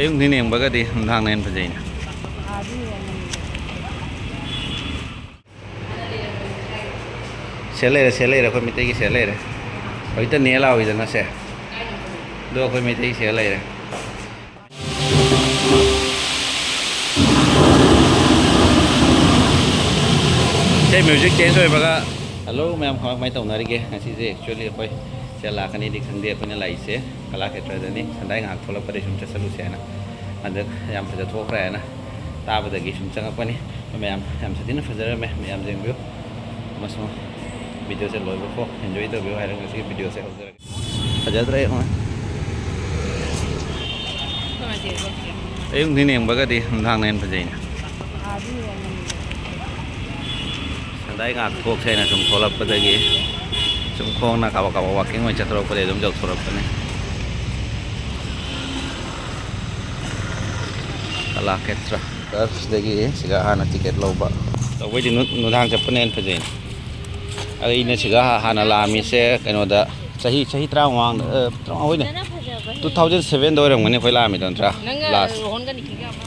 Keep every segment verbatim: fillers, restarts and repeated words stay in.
ꯑꯌꯨꯛ ꯅꯨꯡꯊꯤꯟ ꯌꯦꯡꯕꯒꯗꯤ ꯅꯨꯡꯗꯥꯡꯅ ꯍꯦꯟꯅ ꯐꯖꯩꯅꯦ꯫ ꯁꯦ ꯂꯩꯔꯦ, ꯁꯦ ꯂꯩꯔꯦ, ꯑꯩꯈꯣꯏ ꯃꯩꯇꯩꯒꯤ ꯁꯦ ꯂꯩꯔꯦ꯫ ꯍꯧꯖꯤꯛꯇ ꯅꯦ ꯂꯥꯎꯏꯗꯅ ꯁꯦ꯫ ꯑꯗꯣ ꯑꯩꯈꯣꯏ ꯃꯩꯇꯩꯒꯤ ꯁꯦ ꯂꯩꯔꯦ꯫ ꯁꯦ ꯃ꯭ꯌꯨꯖꯤꯛ ꯆꯦꯟꯖ ꯑꯣꯏꯕꯒ꯫ ꯍꯜꯂꯣ ꯃꯌꯥꯝ, ꯀꯃꯥꯏ ꯀꯃꯥꯏ ꯇꯧꯅꯔꯤꯒꯦ? ꯉꯁꯤꯁꯦ actually ꯑꯩꯈꯣꯏ ꯁꯦ ꯂꯥꯛꯀꯅꯤꯗꯤ ꯈꯪꯗꯦ꯫ ꯑꯩꯈꯣꯏꯅ ꯂꯥꯛꯏꯁꯦ ꯀꯂꯥ ꯈꯦꯇ꯭ꯔꯗꯅꯤ꯫ ꯁꯟꯗꯥꯏ ꯉꯥꯏꯍꯥꯛ ꯊꯣꯛꯂꯛꯄꯗ ꯁꯨꯝ ꯆꯠꯁꯜꯂꯨꯁꯦ ꯍꯥꯏꯅ꯫ ꯍꯟꯗꯛ ꯌꯥꯝ ꯐꯖ ꯊꯣꯛꯈ꯭ꯔꯦ ꯍꯥꯏꯅ ꯇꯥꯕꯗꯒꯤ ꯁꯨꯝ ꯆꯪꯉꯛꯄꯅꯤ꯫ ꯃꯌꯥꯝ ꯌꯥꯝ ꯁꯥꯊꯤꯅ ꯐꯖꯔꯝꯃꯦ꯫ ꯃꯌꯥꯝ ꯌꯦꯡꯕꯤꯌꯨ꯫ ꯑꯃꯁꯨꯡ ꯚꯤꯗꯤꯑꯣꯁꯦ ꯂꯣꯏꯕꯐꯥꯎ enjoy ꯇꯧꯕꯤꯌꯨ ꯍꯥꯏꯔꯒ ꯉꯁꯤꯒꯤ ꯚꯤꯗꯤꯑꯣꯁꯦ ꯍꯧꯖꯔꯒꯦ꯫ ꯐꯖꯗ꯭ꯔꯥ ꯌꯦꯡꯉꯣ꯫ ꯑꯌꯨꯛ ꯅꯨꯡꯊꯤꯟ ꯌꯦꯡꯕꯒꯗꯤ ꯅꯨꯡꯗꯥꯡꯅ ꯍꯦꯟꯅ ꯐꯖꯩꯅꯦ꯫ ꯁꯟꯗꯥꯏ ꯉꯥꯏꯍꯥꯛ ꯊꯣꯛꯁꯦ ꯍꯥꯏꯅ ꯁꯨꯝ ꯊꯣꯛꯂꯛꯄꯗꯒꯤ ꯁꯨꯝ ꯈꯣꯡꯅ ꯀꯥꯕꯛ ꯀꯥꯕꯛ walking ꯑꯣꯏꯅ ꯆꯠꯊꯣꯔꯛꯄꯗꯒꯤ ꯑꯗꯨꯝ ꯌꯧꯊꯣꯔꯛꯄꯅꯦ꯫ ꯀꯂꯥ ꯈꯦꯇ꯭ꯔ꯫ ꯇꯔꯐꯁꯤꯗꯒꯤ ꯁꯤꯗ ꯍꯥꯟꯅ ꯇꯤꯀꯦꯠ ꯂꯧꯕ꯫ ꯇꯧꯕꯩꯗꯤ ꯅꯨ-, ꯅꯨꯡꯗꯥꯡ ꯆꯠꯄꯅ ꯍꯦꯟꯅ ꯐꯖꯩ꯫ ꯑꯩꯅ ꯁꯤꯗ ꯍꯥꯟꯅ ꯂꯥꯛꯑꯝꯃꯤꯁꯦ ꯀꯩꯅꯣꯗ, ꯆꯍꯤ, ꯆꯍꯤ ꯇꯔꯥꯃꯉꯥ ꯃꯃꯥꯡꯗ, ꯑ, ꯇꯔꯥꯃꯉꯥ ꯍꯣꯏꯅꯦ꯫ ꯐꯖꯅ ꯐꯖꯕꯅꯦ꯫ Two thousand seven ꯗ ꯑꯣꯏꯔꯝꯒꯅꯤ ꯑꯩꯈꯣꯏ ꯂꯥꯛꯑꯝꯃꯤꯗꯣ ꯅꯠꯇ꯭ꯔꯥ? ꯅꯪꯒ last꯫ ꯔꯣꯍꯟꯒꯅꯤ ꯀꯤꯒ ꯑꯃ꯫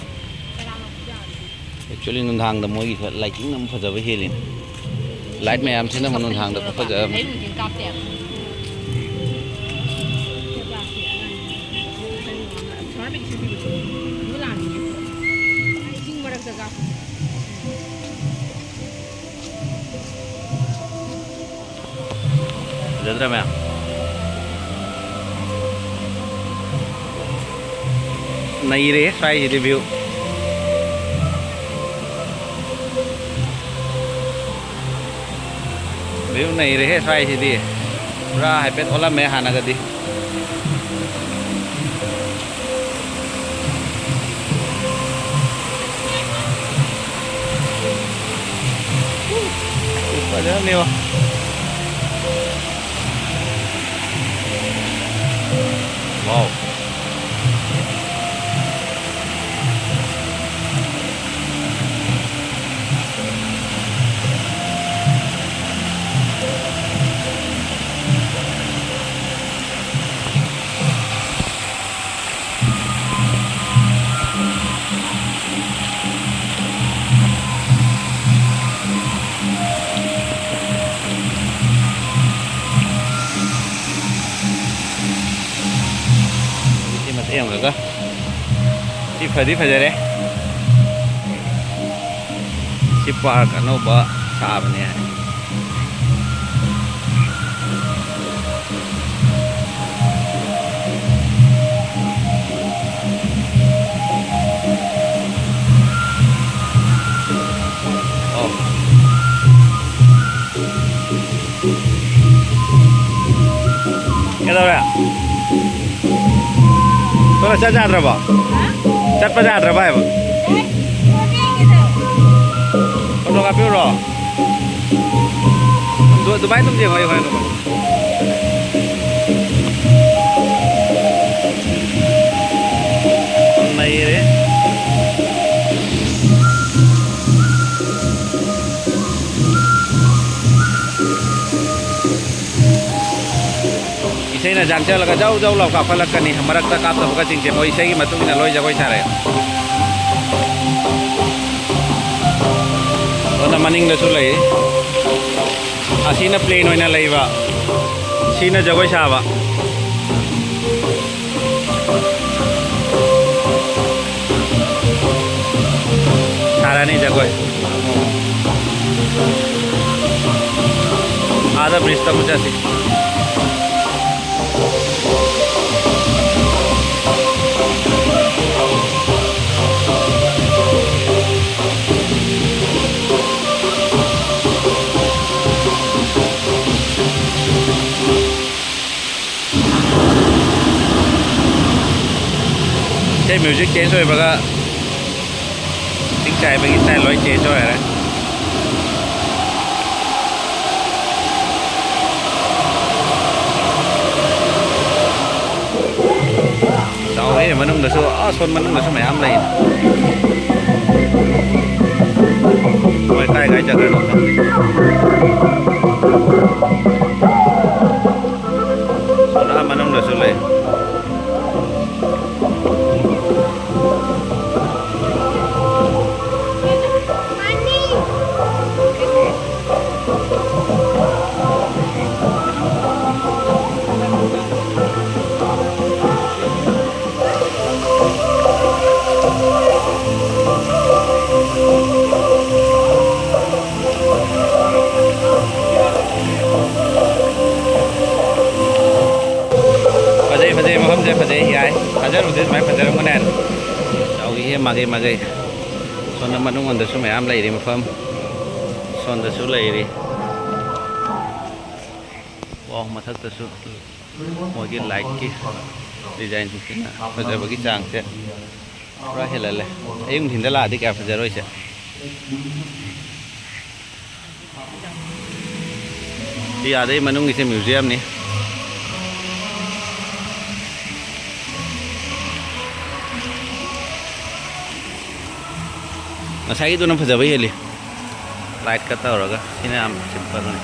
ꯀꯅꯥꯅꯣ ꯐꯖꯕ? Actually ꯅꯨꯡꯗꯥꯡꯗ ꯃꯣꯏꯒꯤ lighting ꯅ ꯑꯃꯨꯛ ꯐꯖꯕ ꯍꯦꯜꯂꯤꯅꯦ꯫ Light ꯃꯌꯥꯝꯁꯤꯅ ꯑꯃꯨꯛ ꯅꯨꯡꯗꯥꯡꯗ ꯈꯨꯐꯖꯕ ꯑꯃ꯫ ꯑꯩ ꯅꯨꯡꯊꯤꯜ ꯀꯥꯞꯇꯦ ꯍꯥꯏꯕ꯫ ꯏꯁꯤꯡ ꯃꯔꯛꯇꯒ꯫ ꯐꯖꯗ꯭ꯔꯥ ꯃꯌꯥꯝ? ꯅꯩꯔꯦꯍꯦ ꯁ꯭ꯋꯥꯏꯁꯤꯗꯤ view꯫ View ꯅꯩꯔꯦꯍꯦ ꯁ꯭ꯋꯥꯏꯁꯤꯗꯤ꯫ ꯄꯨꯔꯥ ꯍꯥꯏꯐꯦꯠ ꯑꯣꯜꯂꯝꯃꯦ ꯍꯥꯟꯅꯒꯗꯤ꯫ ꯐꯖꯔꯝꯅꯦꯕꯣ꯫ Wow꯫ ꯌꯦꯡꯉꯒ ꯁꯤ ꯐꯗꯤ ꯐꯖꯔꯦ꯫ ꯁꯤ ꯄꯥꯔꯛ ꯑꯅꯧꯕ ꯁꯥꯕꯅꯦ ꯍꯥꯏ꯫ ꯑꯣ꯫ ꯀꯩꯗꯧꯔꯦ? ꯊꯣꯛꯂꯛ ꯆꯠ ꯌꯥꯗ꯭ꯔꯕꯣ? ꯍꯥ? ꯆꯠꯄ ꯌꯥꯗ꯭ꯔꯕ ꯍꯥꯏꯕ? ꯑꯦ, ꯐꯣꯇꯣ ꯌꯦꯡꯒꯦ ꯇꯧ꯫ ꯐꯣꯇꯣ ꯀꯥꯞꯄꯤꯎꯔꯣ? ꯑꯗꯨ, ꯑꯗꯨꯃꯥꯏꯅ ꯑꯗꯨꯝ ꯌꯦꯡꯉꯣ, ꯑꯩ ꯍꯣꯔꯦꯟ ꯑꯗꯨꯝ꯫ ꯅꯩꯔꯦ꯫ ꯏꯁꯩꯅ ꯖꯥꯝ ꯆꯦꯜꯂꯒ ꯖꯧ ꯖꯧ ꯂꯥꯎ ꯀꯥꯞꯈꯠꯂꯛꯀꯅꯤ, ꯃꯔꯛꯇ ꯀꯥꯞꯇꯕꯒꯁꯤꯡꯁꯦ ꯃꯣꯏ ꯏꯁꯩꯒꯤ ꯃꯇꯨꯡ ꯏꯟꯅ ꯂꯣꯏ ꯖꯒꯣꯏ ꯁꯥꯔꯦ꯫ ꯑꯗꯨꯅ ꯃꯅꯤꯡꯗꯁꯨ ꯂꯩ꯫ ꯑꯁꯤꯅ ꯄ꯭ꯂꯦꯟ ꯑꯣꯏꯅ ꯂꯩꯕ, ꯁꯤꯅ ꯖꯒꯣꯏ ꯁꯥꯕ꯫ ꯁꯥꯔꯅꯤ ꯖꯒꯣꯏ꯫ ꯑꯥꯗ ꯕ꯭ꯔꯤꯖꯇ ꯑꯃꯨꯛ ꯆꯠꯁꯤ꯫ ꯁꯤ ꯃ꯭ꯌꯨꯖꯤꯛ ꯆꯦꯟꯖ ꯑꯣꯏꯕꯒ ꯏꯁꯤꯡ ꯆꯥꯏꯕꯒꯤ ꯁ꯭ꯇꯥꯏꯜ ꯂꯣꯏ ꯆꯦꯟꯖ ꯑꯣꯏꯔꯦ꯫ ꯆꯥꯎꯋꯦ ꯃꯅꯨꯡꯗꯁꯨ, ꯑꯥ ꯁꯣꯟ ꯃꯅꯨꯡꯗꯁꯨ ꯃꯌꯥꯝ ꯂꯩ꯫ ꯃꯣꯏ ꯀꯥꯏ ꯀꯥꯏ ꯆꯠꯈ꯭ꯔꯅꯣ ꯈꯪꯗꯦ꯫ ꯁꯣꯝ ꯑꯥ ꯃꯅꯨꯡꯗꯁꯨ ꯂꯩ꯫ ꯃꯥꯒꯩ꯫ ꯁꯣꯝꯗ ꯃꯅꯨꯡꯂꯣꯝꯗꯁꯨ ꯃꯌꯥꯝ ꯂꯩꯔꯤ ꯃꯐꯝ꯫ ꯁꯣꯝꯗꯁꯨ ꯂꯩꯔꯤ꯫ ꯋꯥꯎ, ꯃꯊꯛꯇꯁꯨ ꯃꯣꯏꯒꯤ ꯂꯥꯏꯠꯀꯤ ꯗꯤꯖꯥꯏꯟꯁꯤꯡꯁꯤꯅ ꯐꯖꯕꯒꯤ ꯆꯥꯡꯁꯦ ꯄꯨꯔꯥ ꯍꯦꯜꯍꯜꯂꯦ꯫ ꯑꯌꯨꯛ ꯅꯨꯡꯊꯤꯟꯗ ꯂꯥꯛꯑꯗꯤ ꯀꯌꯥ ꯐꯖꯔꯣꯏꯁꯦ꯫ ꯁꯤ ꯑꯥꯗꯩ ꯃꯅꯨꯡꯒꯤꯁꯦ ꯃ꯭ꯌꯨꯖꯤꯌꯝꯅꯤ꯫ ꯉꯁꯥꯏꯒꯤꯗꯨꯅ ꯐꯖꯕ ꯍꯦꯜꯂꯤ꯫ ꯂꯥꯏꯠꯀ ꯇꯧꯔꯒ꯫ ꯁꯤꯅ ꯌꯥꯝ ꯁꯤꯝꯄꯜꯅꯤ꯫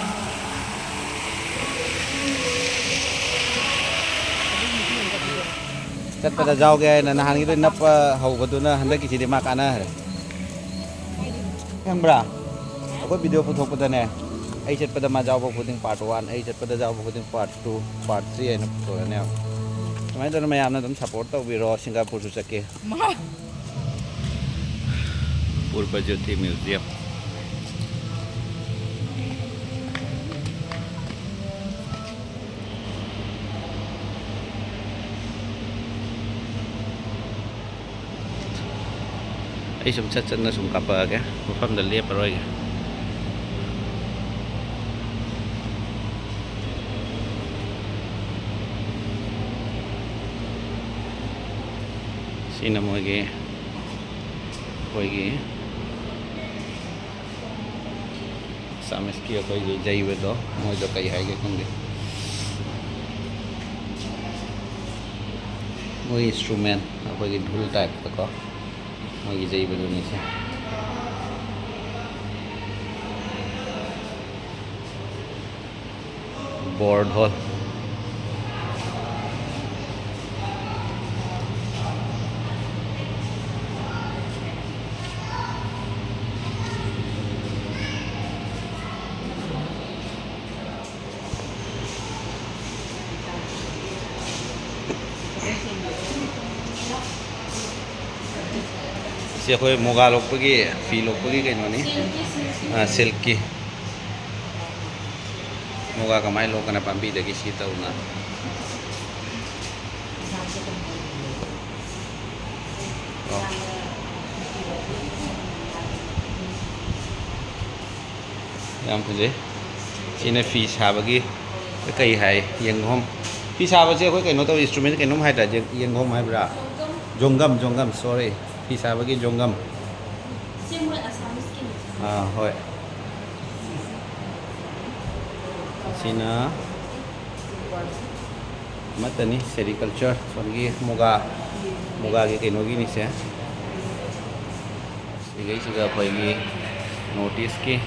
ꯆꯠꯄꯗ ꯌꯥꯎꯒꯦ ꯍꯥꯏꯅ ꯅꯍꯥꯟꯒꯤꯗꯣ ꯅꯞꯄ ꯍꯧꯕꯗꯨꯅ ꯍꯟꯗꯛꯀꯤꯁꯤꯗꯤ ꯃꯥ ꯀꯥꯟꯅꯈ꯭ꯔꯦ꯫ ꯈꯪꯕ꯭ꯔꯥ? ꯑꯩꯈꯣꯏ ꯚꯤꯗꯤꯑꯣ ꯄꯨꯊꯣꯛꯄꯗꯅꯦ, ꯑꯩ ꯆꯠꯄꯗ ꯃꯥ ꯌꯥꯎꯕ ꯈꯨꯗꯤꯡ ꯄꯥꯔꯠ ꯋꯥꯟ, ꯑꯩ ꯆꯠꯄꯗ ꯌꯥꯎꯕ ꯈꯨꯗꯤꯡ ꯄꯥꯔꯠ ꯇꯨ, ꯄꯥꯔꯠ ꯊ꯭ꯔꯤ ꯍꯥꯏꯅ ꯄꯨꯊꯣꯛꯑꯅꯦꯕ꯫ ꯁꯨꯃꯥꯏꯅ ꯇꯧꯗꯅ ꯃꯌꯥꯝꯅ ꯑꯗꯨꯝ ꯁꯞꯄꯣꯔꯠ ꯇꯧꯕꯤꯔꯣ꯫ ꯁꯤꯡꯒꯥꯄꯨꯔꯁꯨ ꯆꯠꯀꯦ꯫ ꯄꯨꯔꯕ ꯖ꯭ꯌꯣꯇꯤ ꯃ꯭ꯌꯨꯖꯤꯌꯝ꯫ ꯑꯩ ꯁꯨꯝ ꯆꯠ ꯆꯠꯅ ꯁꯨꯝ ꯀꯥꯞꯄꯛꯑꯒꯦ, ꯃꯐꯝꯗ ꯂꯦꯞꯄꯔꯣꯏꯒꯦ꯫ ꯁꯤꯅ ꯃꯣꯏꯒꯤ, ꯑꯩꯈꯣꯏꯒꯤ ꯑꯁꯥꯃꯤꯁꯀꯤ ꯑꯩꯈꯣꯏꯒꯤ ꯌꯩꯕꯗꯣ, ꯃꯣꯏꯗꯣ ꯀꯩ ꯍꯥꯏꯒꯦ ꯈꯪꯗꯦ꯫ ꯃꯣꯏ ꯏꯟꯁꯇ꯭ꯔꯨꯃꯦꯟ ꯑꯩꯈꯣꯏꯒꯤ ꯙꯨꯜ ꯇꯥꯏꯞꯇꯀꯣ, ꯃꯣꯏꯒꯤ ꯌꯩꯕꯗꯨꯅꯤꯁꯦ꯫ ꯕꯣꯔ ꯙꯣꯜ꯫ ꯁꯤ ꯑꯩꯈꯣꯏ ꯃꯨꯒꯥ ꯂꯣꯛꯄꯒꯤ, ꯐꯤ ꯂꯣꯛꯄꯒꯤ ꯀꯩꯅꯣꯅꯤ꯫ ꯑꯥ, ꯁꯤꯜꯛꯀꯤ꯫ ꯃꯨꯒꯥ ꯀꯃꯥꯏꯅ ꯂꯣꯛꯀꯅꯤ ꯄꯥꯝꯕꯤꯗꯒꯤ ꯁꯤ ꯇꯧꯅ꯫ ꯑꯣ꯫ ꯌꯥꯝ ꯐꯖꯩ꯫ ꯁꯤꯅ ꯐꯤ ꯁꯥꯕꯒꯤ ꯀꯩ ꯍꯥꯏ, ꯌꯦꯡꯒꯣꯝ꯫ ꯐꯤ ꯁꯥꯕꯁꯦ ꯑꯩꯈꯣꯏ ꯀꯩꯅꯣ ꯇꯧꯋꯤ, instrument ꯀꯩꯅꯣꯝ ꯍꯥꯏꯗ꯭ꯔꯥ? ꯌꯦꯡ-, ꯌꯦꯡꯒꯣꯝ ꯍꯥꯏꯕ꯭ꯔꯥ? ꯖꯣꯡꯒꯝ, ꯖꯣꯡꯒꯝ, sorry꯫ ꯐꯤ ꯁꯥꯕꯒꯤ ꯖꯣꯡꯒꯝ꯫ ꯁꯤ ꯃꯣꯏ ꯑꯁꯥꯃꯤꯁꯀꯤꯅꯤ꯫ ꯑꯥ, ꯍꯣꯏ꯫ ꯑꯁꯤꯅ ꯑꯃꯠꯇꯅꯤ, sericulture, ꯁꯣꯝꯒꯤ ꯃꯨꯒꯥ, ꯃꯨꯒꯥꯒꯤ ꯀꯩꯅꯣꯒꯤꯅꯤꯁꯦ꯫ ꯁꯤꯈꯩꯁꯤꯗ ꯑꯩꯈꯣꯏꯒꯤ North Eastꯀꯤ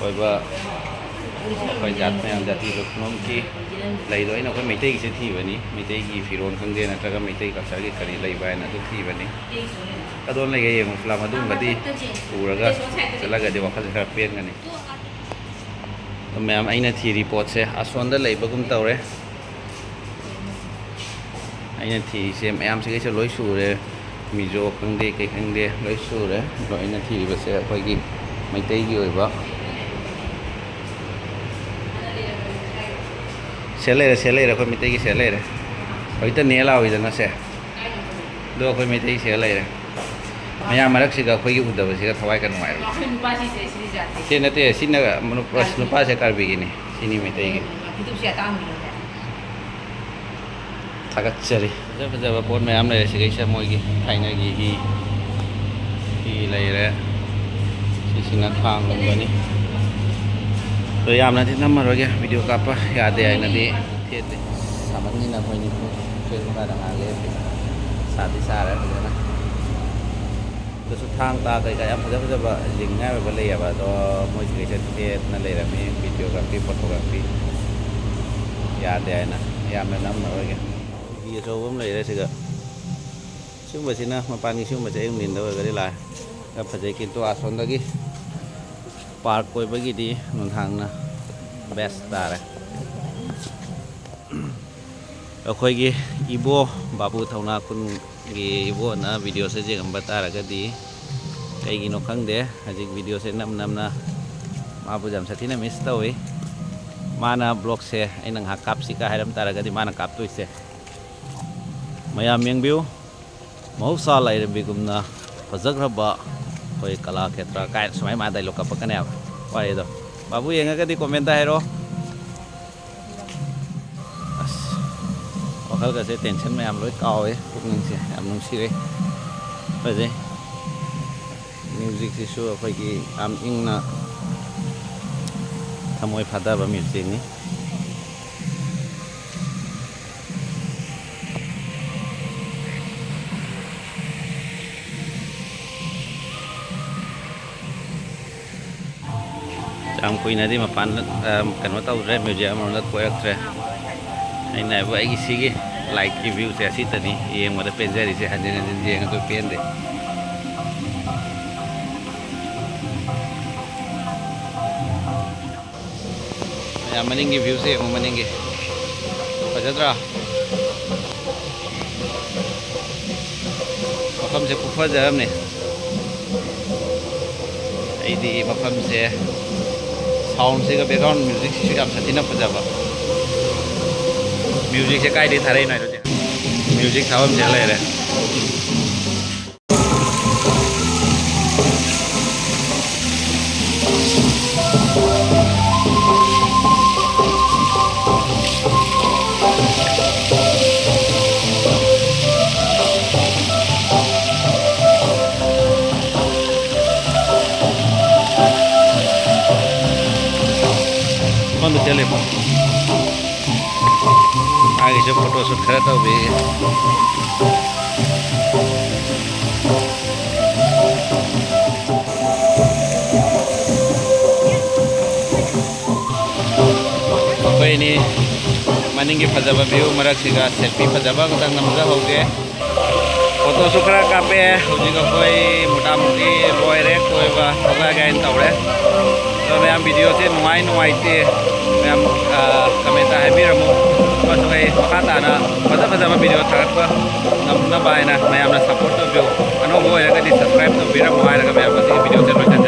ꯑꯣꯏꯕ ꯑꯩꯈꯣꯏ ꯖꯥꯠ ꯃꯌꯥꯝ, ꯖꯥꯇꯤ ꯂꯨꯞꯂꯣꯝꯒꯤ ꯂꯩꯗꯣ ꯑꯩꯅ ꯑꯩꯈꯣꯏ ꯃꯩꯇꯩꯒꯤꯁꯦ ꯊꯤꯕꯅꯤ, ꯃꯩꯇꯩꯒꯤ ꯐꯤꯔꯣꯜ ꯈꯪꯗꯦ ꯅꯠꯇ꯭ꯔꯒ ꯃꯩꯇꯩ cultureꯒꯤ ꯀꯔꯤ ꯂꯩꯕ ꯍꯥꯏꯅ ꯑꯗꯨ ꯊꯤꯕꯅꯤ꯫ ꯀꯗꯣꯝ ꯂꯩꯒꯦ ꯌꯦꯡꯉꯨ, ꯐꯤꯂꯝ ꯑꯗꯨꯒꯨꯝꯕꯗꯤ ꯎꯔꯒ ꯆꯠꯂꯒꯗꯤ ꯋꯥꯈꯜꯁꯦ ꯈꯔ ꯄꯦꯟꯒꯅꯤ꯫ ꯑꯗꯣ ꯃꯌꯥꯝ, ꯑꯩꯅ ꯊꯤꯔꯤ ꯄꯣꯠꯁꯦ ꯑꯁꯣꯝꯗ ꯂꯩꯕꯒꯨꯝ ꯇꯧꯔꯦ꯫ ꯑꯩꯅ ꯊꯤꯔꯤꯁꯦ ꯃꯌꯥꯝꯁꯤꯒꯩꯁꯦ ꯂꯣꯏ ꯁꯨꯔꯦ꯫ ꯃꯤꯖꯣ ꯈꯪꯗꯦ, ꯀꯩ ꯈꯪꯗꯦ, ꯂꯣꯏ ꯁꯨꯔꯦ꯫ ꯑꯗꯣ ꯑꯩꯅ ꯊꯤꯔꯤꯕꯁꯦ ꯑꯩꯈꯣꯏꯒꯤ ꯃꯩꯇꯩꯒꯤ ꯑꯣꯏꯕ ꯁꯦꯠ ꯂꯩꯔꯦ, ꯁꯦꯠ ꯂꯩꯔꯦ, ꯑꯩꯈꯣꯏ ꯃꯩꯇꯩꯒꯤ ꯁꯦꯠ ꯂꯩꯔꯦ꯫ ꯍꯧꯖꯤꯛꯇ ꯅꯦ ꯂꯥꯎꯏꯗꯅ ꯁꯦ꯫ ꯑꯗꯣ ꯑꯩꯈꯣꯏ ꯃꯩꯇꯩ ꯁꯦꯠ ꯂꯩꯔꯦ꯫ ꯃꯌꯥꯝ ꯃꯔꯛꯁꯤꯗ ꯑꯩꯈꯣꯏꯒꯤ ꯎꯗꯕꯁꯤꯒ ꯊꯋꯥꯏ ꯀ ꯅꯨꯡꯉꯥꯏꯔꯣꯏ꯫ ꯑꯩꯈꯣꯏ ꯅꯨꯄꯥꯁꯤꯡꯁꯦ ꯁꯤꯗꯤ ꯌꯥꯗꯦ꯫ ꯁꯤ ꯅꯠꯇꯦ, ꯁꯤꯅ ꯅꯨꯄꯥ-, ꯀꯥꯔꯕꯤ꯫ ꯅꯨꯄꯥꯁꯦ ꯀꯥꯔꯕꯤꯒꯤꯅꯤ꯫ ꯁꯤꯅꯤ ꯃꯩꯇꯩꯒꯤ꯫ ꯐꯤꯗꯨꯛꯁꯦ ꯑꯇꯥꯡꯕꯤꯅꯦ꯫ ꯊꯥꯒꯠꯆꯔꯤ꯫ ꯐꯖ ꯐꯖꯕ ꯄꯣꯠ ꯃꯌꯥꯝ ꯂꯩꯔꯦ ꯁꯤꯗꯩꯁꯤꯗ, ꯃꯣꯏꯒꯤ ꯊꯥꯏꯅꯒꯤ ꯍꯤ, ꯍꯤ ꯂꯩꯔꯦ꯫ ꯁꯤꯁꯤꯅ ꯈꯥꯡꯒꯨꯝꯕꯅꯤ꯫ ꯑꯗꯣ ꯌꯥꯝꯅꯗꯤ ꯅꯝꯃꯔꯣꯏꯒꯦ, video ꯀꯥꯞꯄ ꯌꯥꯗꯦ ꯍꯥꯏꯅꯗꯤ ꯊꯦꯠꯇꯦ꯫ ꯁꯥꯃꯟꯒꯤꯅ ꯑꯩꯈꯣꯏ ꯅꯤꯐꯨ ꯐꯦꯟ ꯃꯈꯥꯗ ꯉꯥꯏꯍꯥꯛ ꯂꯦꯞꯄꯤ꯫ ꯁꯥꯗꯤ ꯁꯥꯔꯦ ꯐꯖꯅ꯫ ꯑꯗꯨꯁꯨ ꯊꯥꯡ ꯇꯥ ꯀꯩꯀꯥ ꯌꯥꯝ ꯐꯖ ꯐꯖꯕ ꯌꯦꯡꯅꯤꯡꯉꯥꯏ ꯑꯣꯏꯕ ꯂꯩꯌꯦꯕ, ꯑꯗꯣ ꯃꯣꯏ ꯁꯤꯒꯩꯁꯦ ꯊꯦꯠꯅ ꯂꯩꯔꯝꯃꯤ, videography, photography ꯌꯥꯗꯦ ꯍꯥꯏꯅ ꯌꯥꯝꯅ ꯅꯝꯃꯔꯣꯏꯒꯦ꯫ ꯍꯤ ꯑꯆꯧꯕ ꯑꯃ ꯂꯩꯔꯦ ꯁꯤꯗ꯫ ꯁꯤꯒꯨꯝꯕꯁꯤꯅ, ꯃꯄꯥꯟꯒꯤ ꯁꯤꯒꯨꯝꯕꯁꯦ ꯑꯌꯨꯛ ꯅꯨꯡꯊꯤꯟꯗ ꯑꯣꯏꯔꯒꯗꯤ ꯂꯥꯛꯑꯦ꯫ ꯌꯥꯝ ꯐꯖꯩ, ꯀꯤꯟꯇꯨ ꯑꯁꯣꯝꯗꯒꯤ park ꯀꯣꯏꯕꯒꯤꯗꯤ ꯅꯨꯡꯗꯥꯡꯅ best ꯇꯥꯔꯦ꯫ ꯑꯩꯈꯣꯏꯒꯤ ꯏꯕꯣ ꯕꯥꯕꯨ ꯊꯧꯅꯥ ꯈꯨꯟꯒꯤ ꯏꯕꯣꯅ videoꯁꯦ ꯌꯦꯡꯉꯝꯕ ꯇꯥꯔꯒꯗꯤ, ꯀꯩꯒꯤꯅꯣ ꯈꯪꯗꯦ, ꯍꯧꯖꯤꯛ videoꯁꯦ ꯅꯝ ꯅꯝꯅ ꯃꯥꯕꯨ ꯌꯥꯝ ꯁꯥꯊꯤꯅ miss ꯇꯧꯏ꯫ ꯃꯥꯅ vlogꯁꯦ ꯑꯩꯅ ꯉꯥꯏꯍꯥꯛ ꯀꯥꯞꯁꯤꯒ ꯍꯥꯏꯔꯝ ꯇꯥꯔꯒꯗꯤ ꯃꯥꯅ ꯀꯥꯞꯇꯣꯏꯁꯦ꯫ ꯃꯌꯥꯝ ꯌꯦꯡꯕꯤꯌꯨ꯫ ꯃꯍꯧꯁꯥ ꯂꯥꯏꯔꯦꯝꯕꯤꯒꯨꯝꯅ ꯐꯖꯈ꯭ꯔꯕ ꯑꯩꯈꯣꯏ ꯀꯂꯥ ꯈꯦꯇ꯭ꯔ ꯀꯥꯏꯅ ꯁꯨꯃꯥꯏꯅ ꯃꯥ dialogue ꯀꯥꯞꯄꯛꯀꯅꯦꯕ꯫ ꯋꯥꯏ ꯑꯗꯣ꯫ ꯕꯥꯕꯨ ꯌꯦꯡꯉꯒꯗꯤ comment ꯍꯥꯏꯔꯣ꯫ ꯑꯁ, ꯋꯥꯈꯜꯒꯁꯦ tension ꯃꯌꯥꯝ ꯂꯣꯏ ꯀꯥꯎꯋꯦ, ꯄꯨꯛꯅꯤꯡꯁꯦ ꯌꯥꯝ ꯅꯨꯡꯁꯤꯔꯦ꯫ ꯐꯖꯩ꯫ Musicꯁꯤꯁꯨ ꯑꯩꯈꯣꯏꯒꯤ ꯌꯥꯝ ꯏꯪꯅ ꯊꯃꯣꯏ ꯐꯥꯗꯕ musicꯅꯤ꯫ ꯌꯥꯝ ꯀꯨꯏꯅꯗꯤ ꯃꯄꯥꯟꯗ, ꯑ, ꯀꯩꯅꯣ ꯇꯧꯗ꯭ꯔꯦ, museum ꯔꯣꯝꯗ ꯀꯣꯏꯔꯛꯇ꯭ꯔꯦ꯫ ꯑꯩꯅ ꯍꯥꯏꯕꯨ ꯑꯩꯒꯤ ꯁꯤꯒꯤ lightꯀꯤ viewꯁꯦ ꯑꯁꯤꯇꯅꯤ ꯌꯦꯡꯕꯗ ꯄꯦꯟꯖꯔꯤꯁꯦ, ꯍꯟꯖꯤꯟ ꯍꯟꯖꯤꯟ ꯌꯦꯡꯉꯁꯨ ꯄꯦꯟꯗꯦ꯫ ꯃꯌꯥꯝ ꯃꯅꯤꯡꯒꯤ viewꯁꯦ ꯌꯦꯡꯉꯨ, ꯃꯅꯤꯡꯒꯤ꯫ ꯐꯖꯗ꯭ꯔꯥ? ꯃꯐꯝꯁꯦ ꯈꯨꯐꯖ ꯑꯃꯅꯤ꯫ ꯑꯩꯗꯤ ꯃꯐꯝꯁꯦ soundꯁꯤꯒ background musicꯁꯤꯁꯨ ꯌꯥꯝ ꯁꯥꯊꯤꯅ ꯐꯖꯕ꯫ Musicꯁꯦ ꯀꯥꯏꯗꯩ ꯊꯥꯔꯛꯏꯅꯣ ꯍꯥꯏꯗꯨꯗꯤ꯫ Music ꯊꯥꯐꯝꯁꯦ ꯂꯩꯔꯦ꯫ ꯁꯣꯝꯗ ꯆꯦꯜꯂꯤꯕꯣ? ꯃꯥꯒꯤꯁꯨ photoshoot ꯈꯔ ꯇꯧꯕꯤ꯫ ꯑꯩꯈꯣꯏ ꯑꯅꯤ ꯃꯅꯤꯡꯒꯤ ꯐꯖꯕ view ꯃꯔꯛꯁꯤꯒ selfie ꯐꯖꯕ ꯑꯃꯇꯪ ꯅꯝꯖꯍꯧꯒꯦ꯫ Photoꯁꯨ ꯈꯔ ꯀꯥꯞꯄꯦ꯫ ꯍꯧꯖꯤꯛ ꯑꯩꯈꯣꯏ ꯃꯣꯇꯥꯃꯨꯇꯤ ꯂꯣꯏꯔꯦ, ꯀꯣꯏꯕ ꯊꯣꯛꯂꯛꯑꯒꯦ ꯍꯥꯏꯅ ꯇꯧꯔꯦ꯫ ꯑꯗꯣ ꯃꯌꯥꯝ videoꯁꯦ ꯅꯨꯡꯉꯥꯏ ꯅꯨꯡꯉꯥꯏꯇꯦ ꯃꯌꯥꯝ, ꯑ, commentꯇ ꯍꯥꯏꯕꯤꯔꯝꯃꯨ꯫ ꯑꯃꯁꯨꯡ ꯑꯩ ꯃꯈꯥ ꯇꯥꯅ ꯐꯖ ꯐꯖꯕ video ꯊꯥꯒꯠꯄ ꯉꯝꯅꯕ ꯍꯥꯏꯅ ꯃꯌꯥꯝꯅ support ꯇꯧꯕꯤꯌꯨ꯫ ꯑꯅꯧꯕ ꯑꯣꯏꯔꯒꯗꯤ subscribe ꯇꯧꯕꯤꯔꯝꯃꯨ ꯍꯥꯏꯔꯒ ꯃꯌꯥꯝ ꯉꯁꯤꯒꯤ videoꯁꯦ ꯂꯣꯏꯁꯤꯟꯖꯔꯒꯦ꯫